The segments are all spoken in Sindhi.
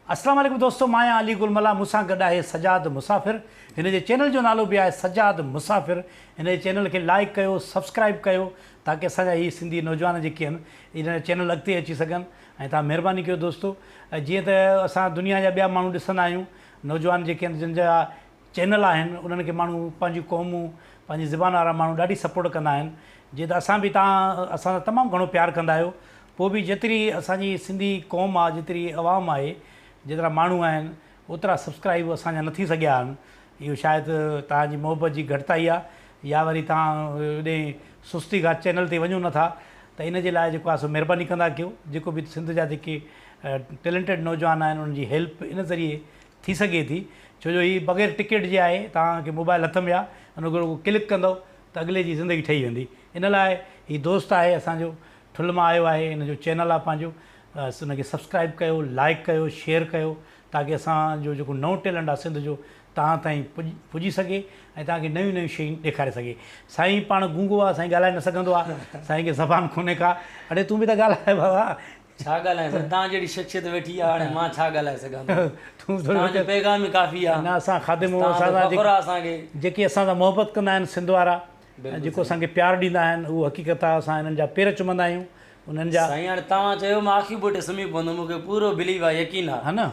اسلام عليڪم دوستو مان آهيان علي گل ملاح مون سان گڏ آهي سجاد مسافر هن جي چينل جو نالو به آهي سجاد مسافر هن جي چينل کي لائيڪ ڪيو سبسڪرائيب ڪيو تاڪه اسان جا هي سنڌي نوجوان جيڪي آهن هن جا چينل اڳتي اچي سگهن ۽ توهان مهرباني ڪيو دوستو جيئن ته اسان دنيا جا ٻيا ماڻهو ڏسندا آهيون نوجوان جيڪي آهن جن جا چينل آهن انهن کي ماڻهو پنهنجي قومون پنهنجي زبان وارا ماڻهو ڏاڍي سپورٽ ڪندا آهن جيئن ته اسان به توهان اسان سان تمام گهڻو پيار ڪندا آهيو پوء به جيتري اسان جي سنڌي قوم آ جيتري عوام آهي جيترا ماڻهو آهن اوترا سبسڪرائيب اسان جا نه ٿي سگهيا آهن اهو شايد توهان جي محبت جي گهٽتائي آ يا وري توهان ايڏي سستي کان چينل تي وڃو نه ٿا ته ان جي لاء جيڪو آ سو مهرباني ڪندا ڪيو جيڪو به سنڌ جا جيڪي ٽيلنٽيڊ نوجوان آهن انهن جي هيلپ ان ذريعي ٿي سگهي ٿي ڇو جو هي بغير ٽڪيٽ جي آهي توهان کي موبائل هٿ ۾ آ ان کي رڳو ڪلڪ ڪندؤ ته اڳلي جي زندگي ٺهي ويندي ان لاء هي دوست آهي اسان جو ٺل مان آيو آهي هن جو چينل آ پنهنجو ان کي سبسڪرائب ڪيو لائڪ ڪيو شيئر ڪيو تاڪه اسان جو جيڪو نئون ٽيلنٽ آ سنڌ جو توهان تائين پڄي سگهي ۽ توهان کي نيون نيون شيون ڏيکاري سگهي سائين پاڻ گونگو آ سائين ڳالهائي نه سگهندو آ سائين کي زبان ڪونهي ڪا اڙي تون به ته ڳالهاء بابا. ڇا ڳالهايان سائين توهان جهڙي شخصيت ويٺي آ هاڻي مان ڇا ڳالهائي سگهان ٿو توهان جو پيغام ئي ڪافي آ نه اسان خادم اسان سان فخر آ اسان کي جيڪي اسان سان محبت ڪندا آهن سنڌ وارا جيڪو اسان کي پيار ڏيندا آهن اهو حقيقت آ اسان انهن جا پير چمندا آهيون انهن جا. سائين هاڻي توهان چيو مان اکيون ٻوٽي سمهي پوندم مون کي پورو بليو آ يقين آ ها نه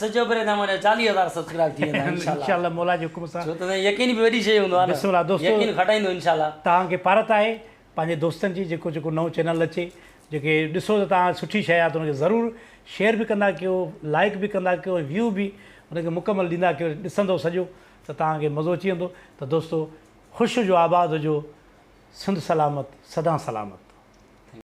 سج اڀري ته منهنجا 40 هزار سبسڪرائب ٿي ويندا انشاء الله انشاء الله مولا جي حڪم سان ڇو ته سائين يقين به وڏي شي هوندو آ نه بسم الله دوستو يقين کٽائيندو انشاء الله. توهان کي پارت آهي پنهنجي دوستن جي جيڪو جيڪو نئون چينل اچي جيڪي ڏسو ته توهان سٺي شي آ ته ان کي ضرور شيئر به ڪندا ڪيو لائيڪ به ڪندا ڪيو ۽ ويو به ان کي مڪمل ڏيندا ڪيو ڏسندو سڄو ته توهان کي مزو اچي ويندو ته دوستو خوش هجو آباد هجو سنڌ سلامت سدا سلامت.